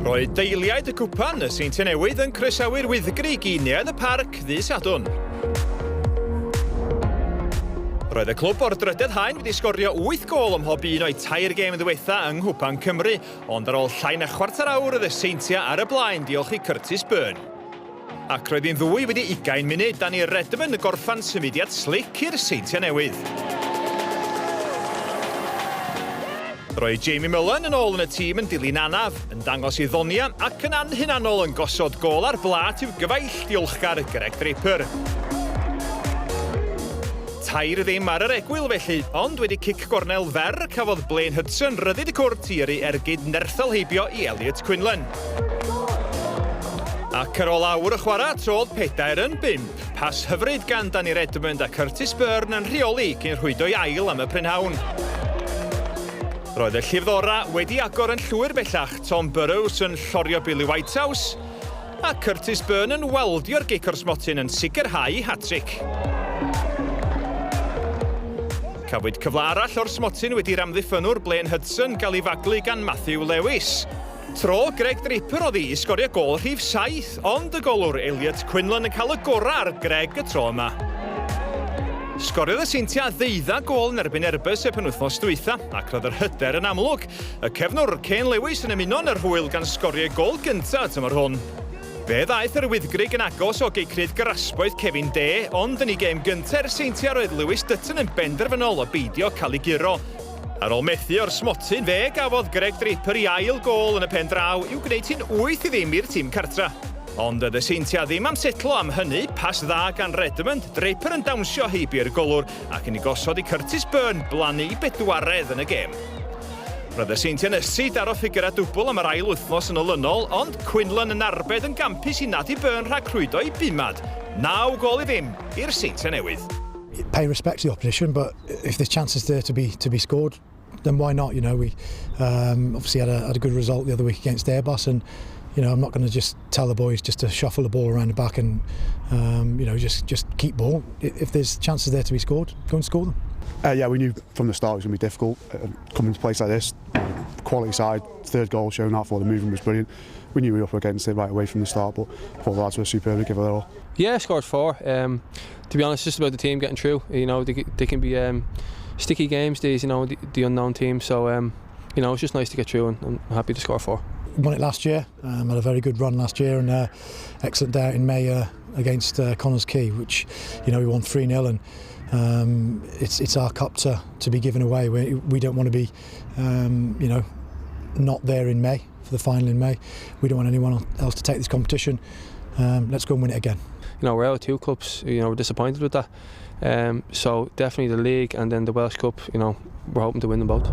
Roedd deiliaid y cwpan, y Seintiau Newydd, yn croesawu'r Wyddgrug i Neuadd y Parc ddydd Sadwrn. Roedd y clwb o'r drydedd haen wedi sgorio 8 gôl ym mhob un o'i tair gêm ddiwetha yng Nghwpan Cymru, ond ar ôl llai na chwarter awr roedd y Seintiau ar y blaen diolch i Curtis Byrne. Ac roedd hi'n ddwy wedi ugain munud dan i Redmond gorffan symudiad slic i'r Seintiau Newydd. Roedd Jamie Mullen yn ôl yn y tîm yn dilyn anaf, yn dangos ei ddoniau ac yn anhunanol yn gosod gôl ar blât i'w gyfaill diolchgar Greg Draper. 3-0 ar yr egwyl felly, ond wedi cic gornel fer cafodd Blaine Hudson ryddid y cwrt i yrru ergyd nerthol heibio i Elliot Quinlan. Ac ar ôl awr o chwarae, trodd pedair yn bump. Pas hyfryd gan Danny Redmond a Curtis Byrne yn rheoli cyn rhwydo'i ail am y prynhawn. Roedd y llifddora wedi agor yn llwyr bellach, Tom Burrows yn llorio Billy Whitehouse, a Curtis Byrne yn waldio'r gic o'r smotyn yn sicrhau hat-tric. Cafwyd cyfle arall o'r smotyn wedi i'r amddiffynnwr Blaine Hudson gael ei faglu gan Matthew Lewis. Tro Greg Draper oedd hi i sgorio gôl rhif 7, ond y golwr Elliot Quinlan yn cael y gorau ar Greg y tro yma. Sgoriodd y Seintiau ddeuddag gôl yn erbyn Airbus y penwythnos dwytha, ac roedd yr hyder yn amlwg. Y cefnwr, Kane Lewis yn ymuno yn yr hwyl gan sgorio ei gôl gyntaf y tymor hwn. Fe ddaeth yr Wyddgrug yn agos o geicrydd grasboeth Kevin Day, ond yn ei gêm gyntaf i'r Seintiau roedd Lewis Dutton yn benderfynol o beidio cael ei guro. Ar ôl methu o'r smotyn, fe gafodd Greg Draper ei ail gôl yn y pen draw i'w gwneud hi'n 8-0 i'r tîm cartra. Ond doedd y Seintiau ddim am setlo am hynny, pas dda gan Redmond, Draper yn dawnsio heibio'r golwr ac yn ei gosod i Curtis Byrne blannu i bedwaredd yn y gêm. Roedd y Seintiau'n ysu daro ffigurau dwbl am yr ail wythnos yn olynol, ond Quinlan yn arbed yn gampus i nadu Byrne rhag rhwydo i bumad. 9-0 i'r Seintiau Newydd. Pay respect to the opposition, but if there's chances there to be to be scored, then why not? You know, we obviously had a, had a good result the other week against Airbus, and you know, I'm not going to just tell the boys just to shuffle the ball around the back and you know just just keep ball. If there's chances there to be scored, go and score them. Yeah, we knew from the start it was going to be difficult coming to place like this. Quality side, third goal showing that for the movement was brilliant. We knew we were up against it right away from the start, but thought the lads were superb to give it their all. Yeah, scored 4. To be honest, just about the team getting through. You know, they can be sticky games, these, you know, the unknown team. So, you know, it's just nice to get through, and I'm happy to score 4. Won it last year, had a very good run last year, and excellent day out in May against Connah's Quay, which, you know, we won 3-0, and it's our cup to be given away. We don't want to be, you know, not there in May for the final in May. We don't want anyone else to take this competition. Let's go and win it again. You know, we're out of 2 cups, you know, we're disappointed with that. So definitely the league and then the Welsh Cup, you know, we're hoping to win them both.